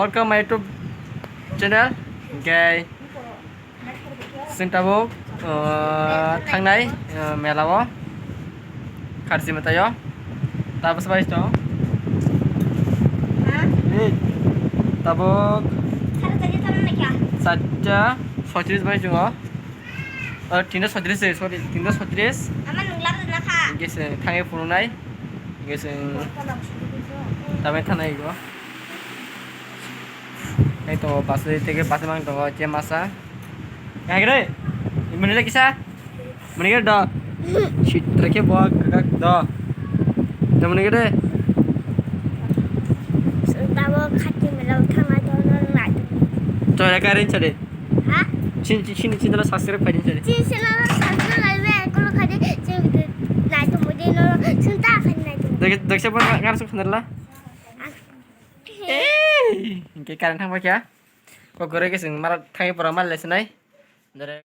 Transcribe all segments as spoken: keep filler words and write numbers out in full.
Welcome my YouTube channel. Hingke chwng tabuk, uh, thangnai, uh, mela o kharchi mwtai o. Tabuk swbai tong. Tabuk charta soitris bai chwng o. Oh, tinta soitris, sorry, tinta soitris. Ama nung lab na kha. Hingke se thangwi phunuknai. Hingke se tamai thanai go. Hai to, bus teke bus mang tongo, che masa. Hai gre. Mani le kisa? Mani gre do. Sitra ke bo kak do. Do mani gre. Tabo khati melo thanga do no lai. To ya karin chade. Ha? Chin, chin, chin, chin, subscribe khai din chade. Chin, chin, subscribe khai be, kono khai de, chin, nai to mo de no, chin ta khai nai to. Dek, dek se pon ngar sung khandar la. Hingke current thangba kya? Kok gore ke sing mar thangwi pora mal lesinai. Dere.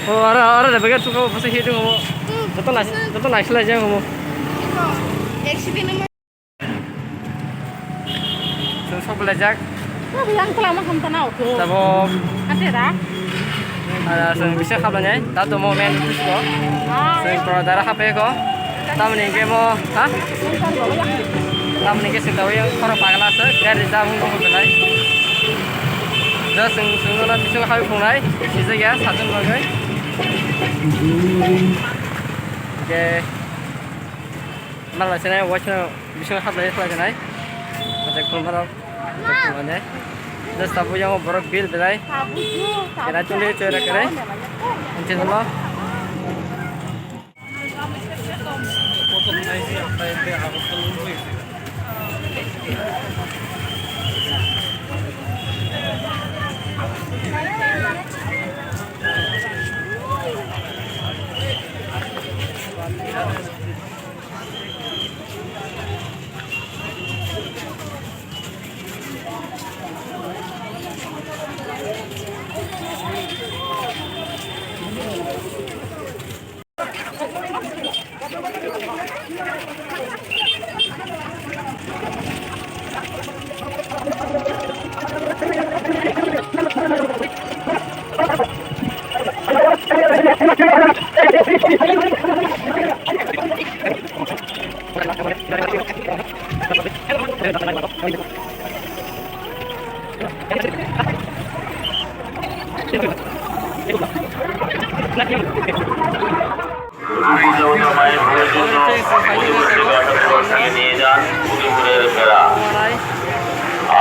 Oh, ora, ora, de bagai tuko basa hitung mo. Joto nai, joto nai sila jang mo. Accident. Chwng sok belai jak. Oh, yang kelama hamtana auto. Tabuk. Ate ra. Ada chwng bisa khablai nai. Da to mo main office ko. Ah. Chwng to dara hape ko. Tamni hingke mo, ha? Tamni hingke sita o yang khoro pagla se gari da mung mung belai. Da chwng, chwng no bisingo habi phungnai. Sijak ya, satun bagwi. Hingke. Mala sene waisa bisingo hablai khlai nai. Mate khulmarok mane. Just abo yang borok bill belai. Kena chuli choi rakre. Anche dolo.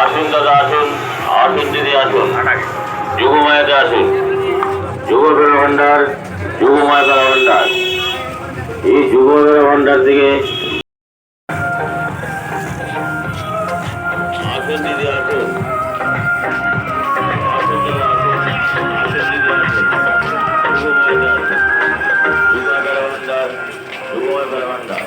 আসুন দাদা, আসুন, আসুন দিদি, আসুন। যুগমায়াতে আসুন। যুগ বেড়া ভান্ডার, যুগমায়া বেড়া ভান্ডার। এই যুগ বেড়া ভান্ডার থেকে আসুন দিদি, আসুন। আসুন দাদা, আসুন। আসুন দিদি, আসুন। যুগমায়াতে আসুন। যুগমায়া বেড়া ভান্ডার। যুগমায়া বেড়া ভান্ডার।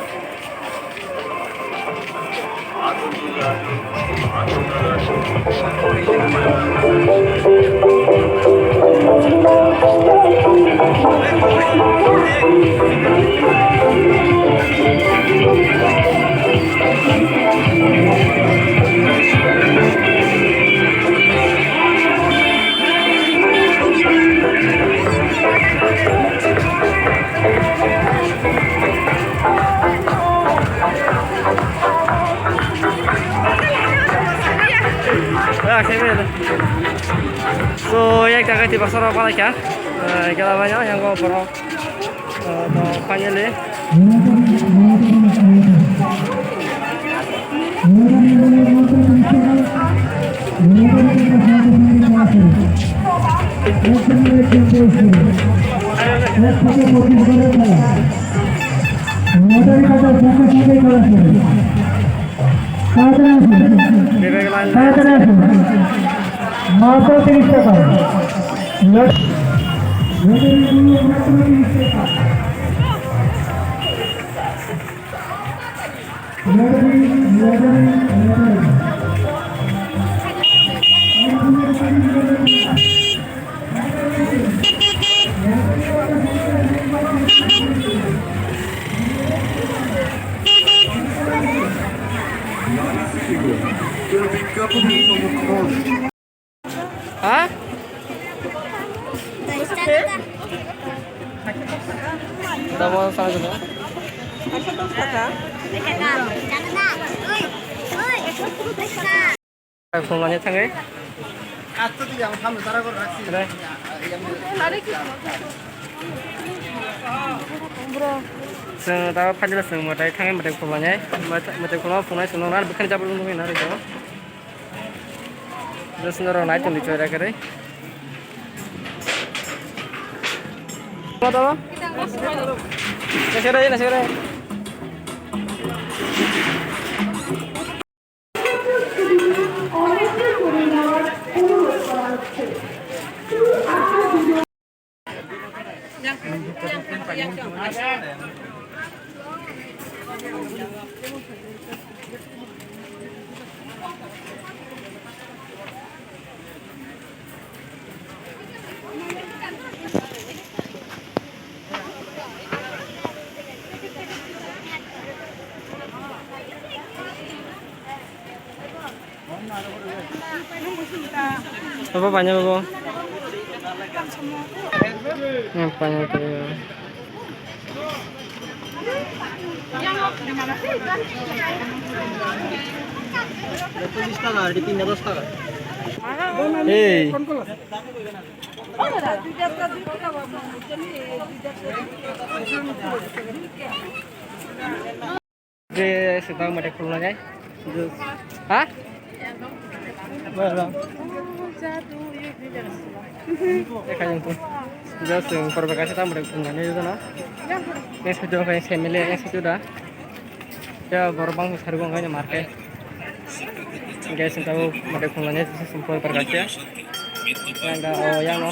Kaka tiba soro palai kha, eh, gela bai no, yang go borok, eh, to finally. Bebek line. মাত্র তিরিশ টাকা। Ha? Tamo sama sama. Phone lanya thangwi. Re. Chwng da phaila chwng mwtai thangwi mwtai phone lanya. Mwtai phone phone chwng nang bwkhani jabra nungwi nang rw. Just norok nai tongdi chwrai kwrwi. Tamo, tamo. Naisik rai, naisik rai. Apa banyak, Babo? Yang banyak tu. Pachis taka, edi tin dos taka. Ei. Je, sedang mate khulna jai. Ha? Wala. Ekha jeng tu. Just, um, korba kaisa tamo de khulna ni jana. Next video khe family, next video da. Ya, borok bang sargo ngai market. Guys, entah mate khulna ni simple korba kaisa. Yang da, oh, yang no.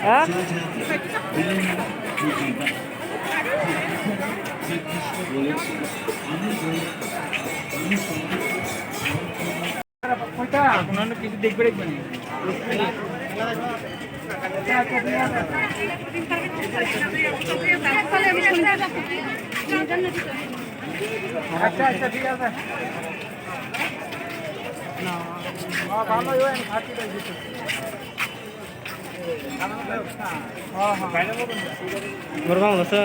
Ha? আচ্ছা, আচ্ছা, ঠিক আছে। Borok bang lwsa.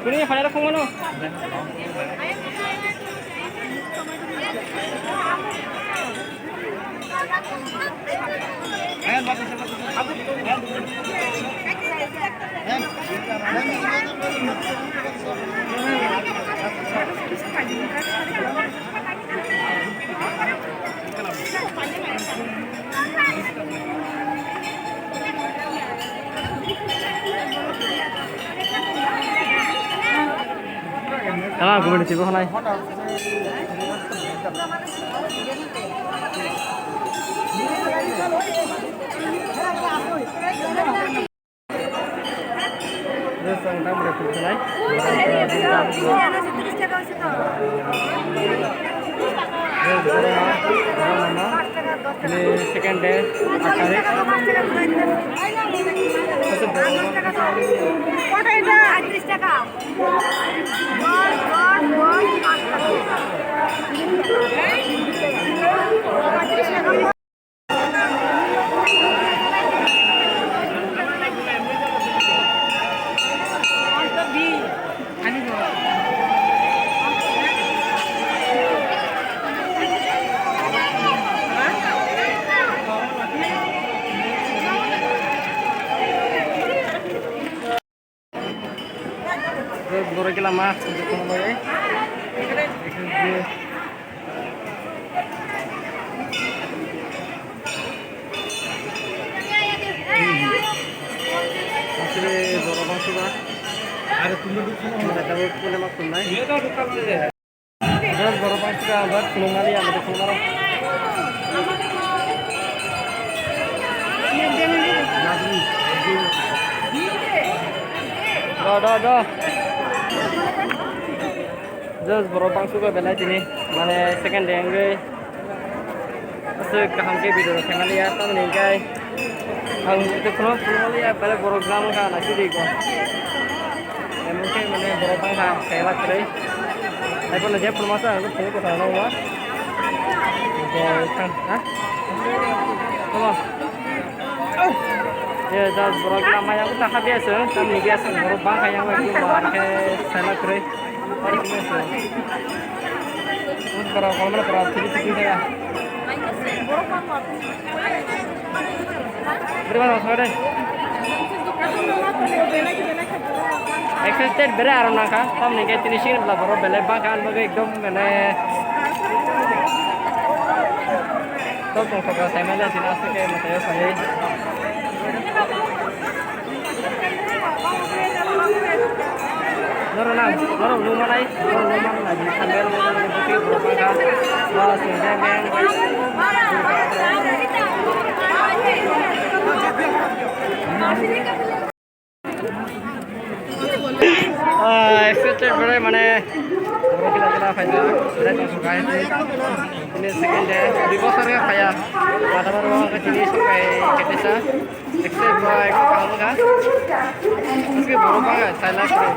Kuni haya rok phungmano. Tama gubun tibo khanai. Yes, ang dam re khulai. Yes, borok ma, borok ma. Ini second day, aat tarik. Borok khe lama. Asli borok bangsuba. Ada tabuk pune mak tunai. Just borok bangsuba abar khulumari ang khulumaro. Do, do, do. Just borok bangsuba belai tini, mane second day wngwi. Aswk kaham khe video rok khaimani ya, tamoni hwnkhe ang tei phunuk phunukmani ya, belai borok jam wngkha naisidi go. Emon khe mane borok bangkha khaila kwrwi. Taiphano je phunukma sa ang phunuk kwthar no ma. Je thang, ha? Come on. Ye, just borok lama yang uta kha biasa, tamni biasa borok bangkha yang wai khe saila kwrwi. Para kolmana para tiki tiki ya. Beri mana maksudnya? Excited bere aro nangkha, tamni ke tini sini bela borok belai bangkha, ang bagwi ekdom mane top tong tong sai mane tini aswk ke mate sai. Norok nang, norok nung manai, norok nung manai, sandal nung manai, buti borok bangkha, ba sing beng beng. Ah, excited bere mane, borok kila kila phaina, belai tong sukai. Ini second day, dui bosor ya kaya, mata baru ke sini sukai ketesa. Excited ba, ekdom kaham wngkha. Aske borok bangkha, saila kwrwi.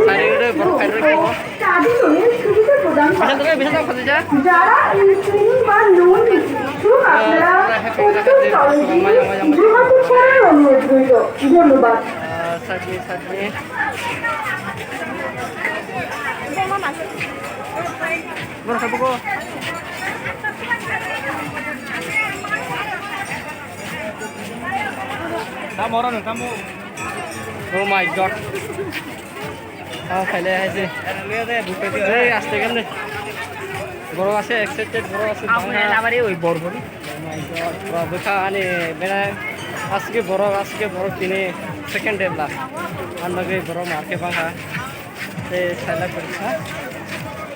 Sari ore borok khairok khairok. Bisa tuh, bisa tuh, khosija. যারা এই স্ক্রিনিং বা লোন নিতে ইচ্ছুক, আপনারা উত্তর কলেজে যোগাযোগ করার অনুরোধ রইল। ধন্যবাদ। Ah, sakni, sakni. Borok sabugo. Tamo oro nang tamo. Oh my God. Ah, khaile hai se. Ei, aste kemne. Borok ase excited, borok ase. Apa bangha. Yang nama dia, oi, bor bor. Oh my God. Bro, bwkha ani bena aske borok, aske borok tini second day bla. Ang bagwi borok marke bangha. Tei sailak kwrwi kha.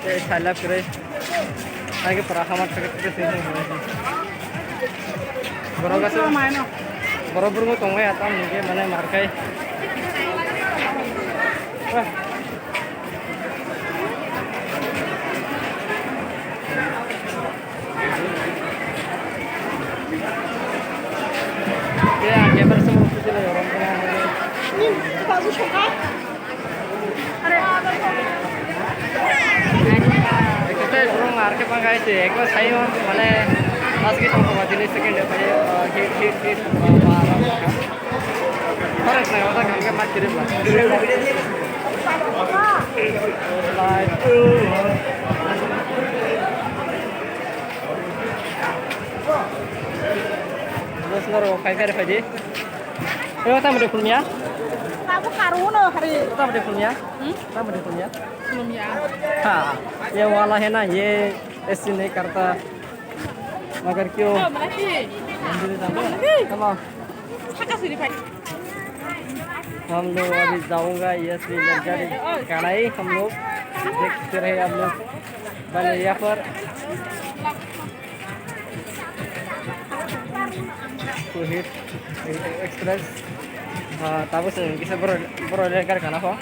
Tei sailak kwrwi. Haikhe pura hamar thwkhe thwkhe thwkhe thwkhe. Borok aswk, borok bwrwngwi tongmaya tamni hwnkhe mane markai. Ah. Guys, ekbar sayo, mane, aske tongthok ba, tini second day pai, ah, hit, hit, hit, ba, ba, ba, ba. Khorok nai, oda kangke mat kiri ba. Slide. Dos noro, pai, pai, pai di. Yo, tamo de kulmia? Tamo karu no, hari. Tamo de kulmia? Hmm? Tamo de kulmia? Kulmia. Ha, ye wala hai na, ye A C nahi karta. Magar kyo? Oh, mana ki? Manjuri tamo. Mana ki? Tamo. Saka suri pai. हम लोग अभी जाऊंगा yes luxury कढ़ाई हम लोग देख रहे हैं आप लोग। मैंने यहाँ पर Kuhit Express. Ah, tabuk se kisa boro, boro le gari kana ho.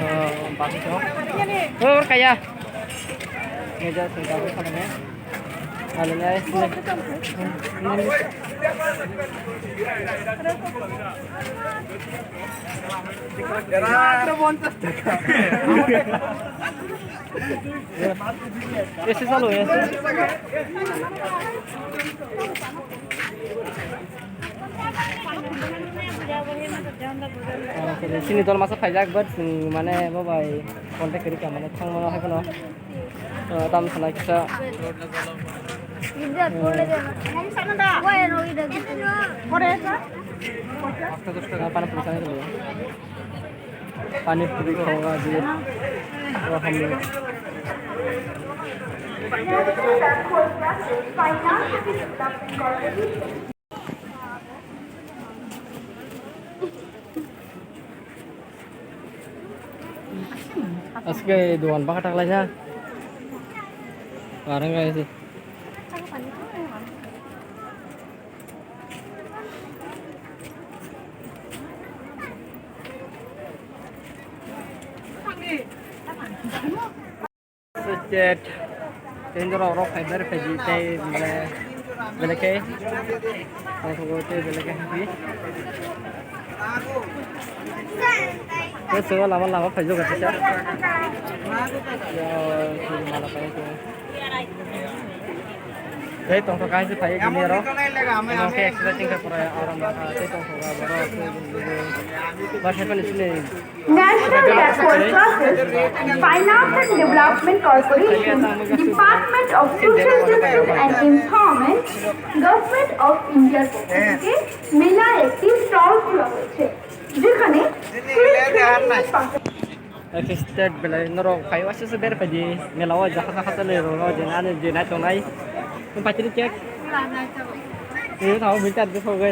Ah, bus so. Oh, kaya. Meja se tabuk kana ne. Alai nai. Ese salo, ese. Chini dol masa phaijak, but, mm, mane, bo bai contact kari ka, mane, thang mano hai kono. Ah, tam sana kisa. Ah, pani puri sana dulu. Pani puri khawa di. Oh, hamle. Aske dogan baka taklai na. Barang guys. Chat. Tei norok rok phai ber phai di tei bele, bele khe. Tongthogo tei bele khe happy. Tei swngo lama lama phai jokha kisa. Yo, suri mala phai khe. Tei tongthok kaisa phai khe niyaro. Ano khe exercise khe pura aram rakha. Tei tongthogo borok. Ba sai phani sini. National Backward Classes, Finance and Development Corporation, Department of Social Justice and Empowerment, Government of India পক্ষ থেকে মেলার একটি স্টল খোলা হয়েছে, যেখানে স্টেট বেলায় নরক খাই আসছে বের পাই মেলা ওই জাহাজ হাতে রোনো যে না যে নাই তো নাই পাইতে কেক এই থাও মিটার দেখো গে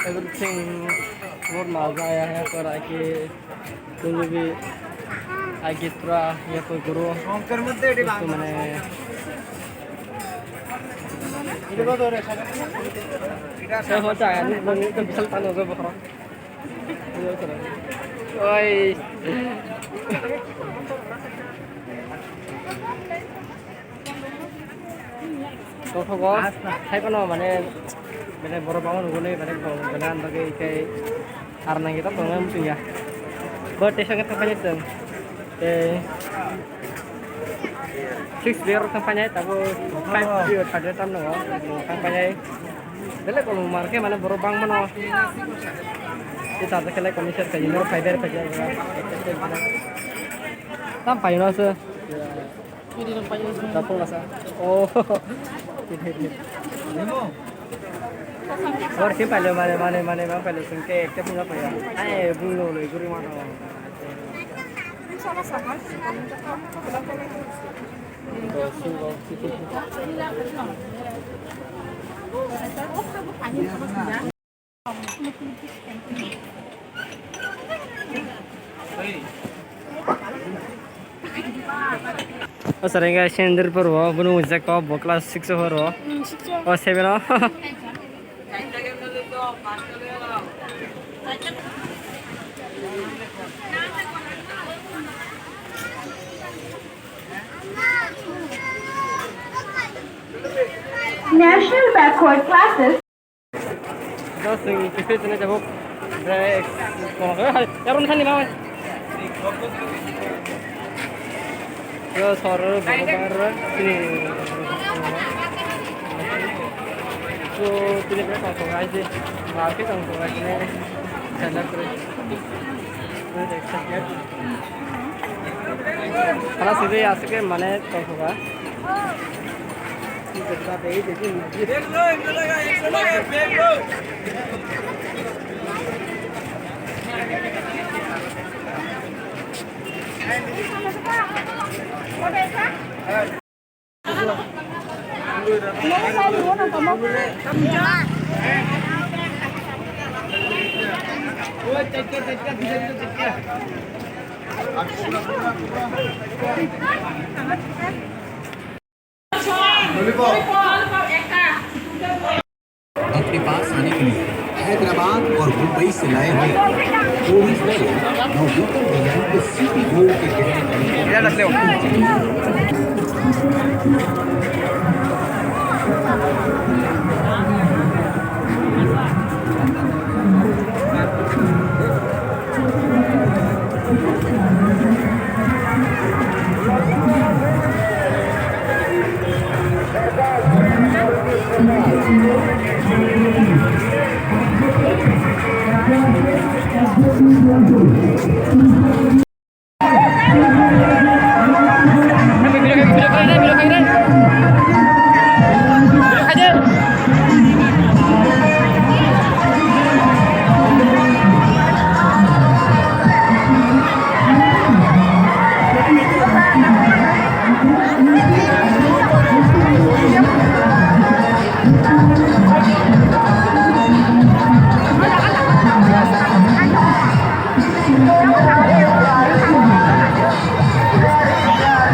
Everything बहुत मजा आया है पर आके तुम भी आगे थोड़ा ये कोई करो तो मैंने सब होता है नहीं तो विशाल तान हो गया बकरा Oi. Tongthogo, hai kono mane, mane borok bangma nugwi mane, mane ang bagwi khe ar nangya ta tongo muchungya. Bo tesa khe thangphani chwng. Tei six player rok thangphani, tabuk five player thangphani, thangphani. Belai kolom mar khe mane borok bangmano. Tei tabuk khe lai komisar khaijak, norok phai ber khaijak. Tam paino se. Tapung asa. Oh. Bor si pailo mane, mane, mane, mane pailo sing ke ekte phunga pailo. Ai, bung lo lo guri mano. O sarenga sender poro, bunu ujak ko bo class six o horo. Hmm, six o. O seven o. National backward classes. Dos sing kifir sini jabo. Dre ek. Yaron sani mau. Yo sor babar sini. So tini berapa kau aja? Market kau aja. Sana kre. Hala sidi asike mane tongkha. अपने पास आने के लिए हैदराबाद और मुंबई से लाए हुए कोविड नौ नववीकरण के सीपी गोल्ड के गहने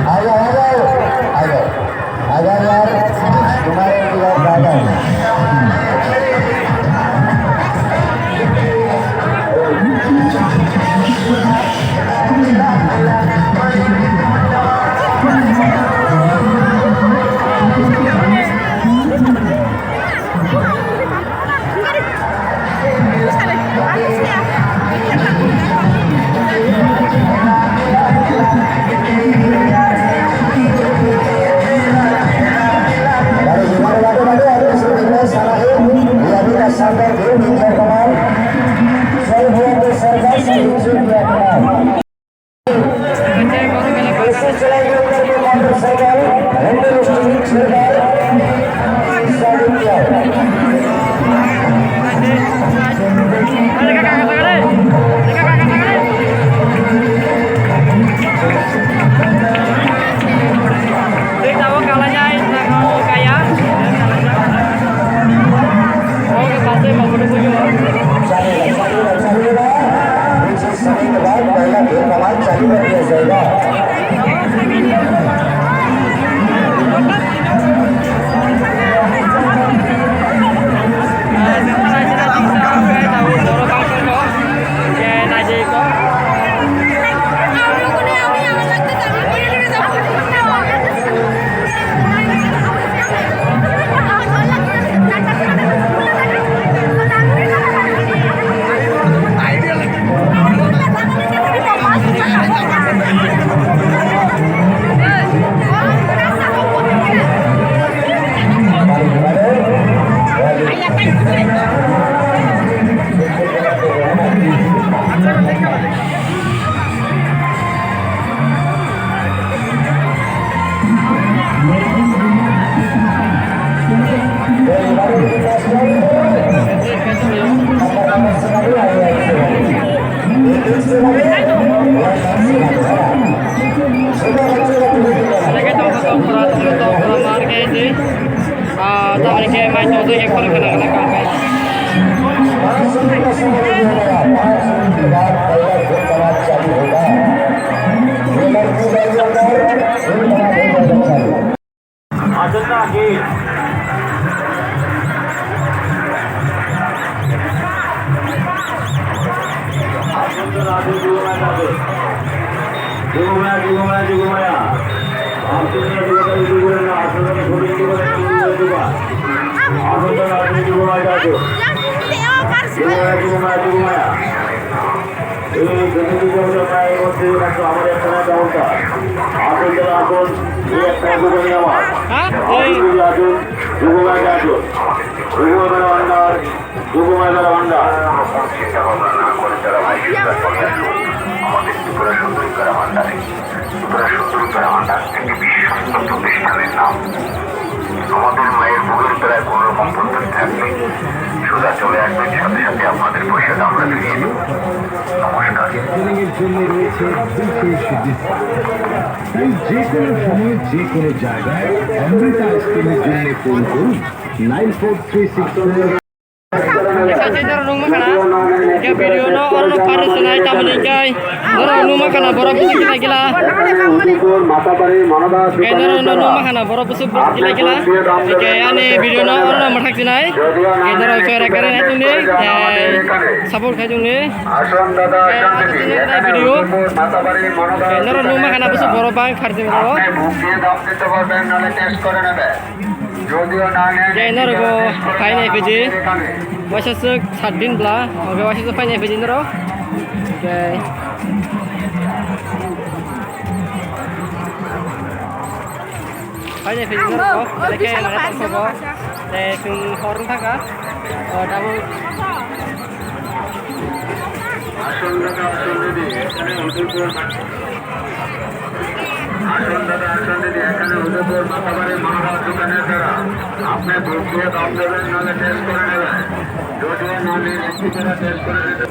Agar, agar, agar, agar, agar, agar. Ah, tamni ke mai tong tong ek phone khna khna kang khe. Jugumaya, jugumaya, jugumaya. Aswk ni jugumaya, jugumaya, aswk ni jugumaya, jugumaya. আসুন, তারা আসুন, এই একটা যুব নিয়ামত। হ্যাঁ? এই আসুন, যুব ভাইরা আসুন। যুব ভাইরা ভান্ডার, যুব ভাইরা ভান্ডার। চিন্তা ভাবনা না করে তারা ভাই সুন্দর চলে আসুন। আমাদের ত্রিপুরা সুন্দরী তারা ভান্ডারে। ত্রিপুরা সুন্দরী তারা ভান্ডার একটি বিশ্বস্ত প্রতিষ্ঠানের নাম। আমাদের মায়ের বুকের তলায় কোনো রকম পদ্ধতি থাকবে, সোজা চলে আসবেন, সাথে সাথে আপনাদের পয়সাটা আমরা ফিরিয়ে দেবো। নমস্কার। ক্যান্সেলিং এর জন্য রয়েছে বিশেষ ডিসকাউন্ট। তাই যে কোনো সময় যে কোনো জায়গায় অমৃতা আইসক্রিমের জন্য ফোন করুন nine four three six four. Sate doro nung makana. Ke video no oro no pare senai tamoni kai. Doro nung makana borok busu gila gila. Ke doro no nung makana borok busu gila gila. Ke ani video no oro no mathak senai. Ke doro kera kera nai tungni. Ke support khai tungni. Ke video. Ke doro nung makana busu borok bang kharjing ro. Jai norok bo phainai phaiji. Waisa swk sat din bla, oke waisa swk phainai phaiji norok. Oke. Phainai phaiji norok bo. Oke, nana tongkho bo. Tei chwng hor wngkha kha. O, tabuk. আসুন দাদা, আসুন দিদি, এখানে উদয়পুর মা-, আসুন দাদা, আসুন দিদি, এখানে উদয়পুর মাতাবাড়ি মনোরম দোকানের দ্বারা আপনি বুক দিয়ে দম দেবেন, নাহলে টেস্ট করে নেবেন। যদিও না নিয়ে লিখতে পারা টেস্ট করে নিতে।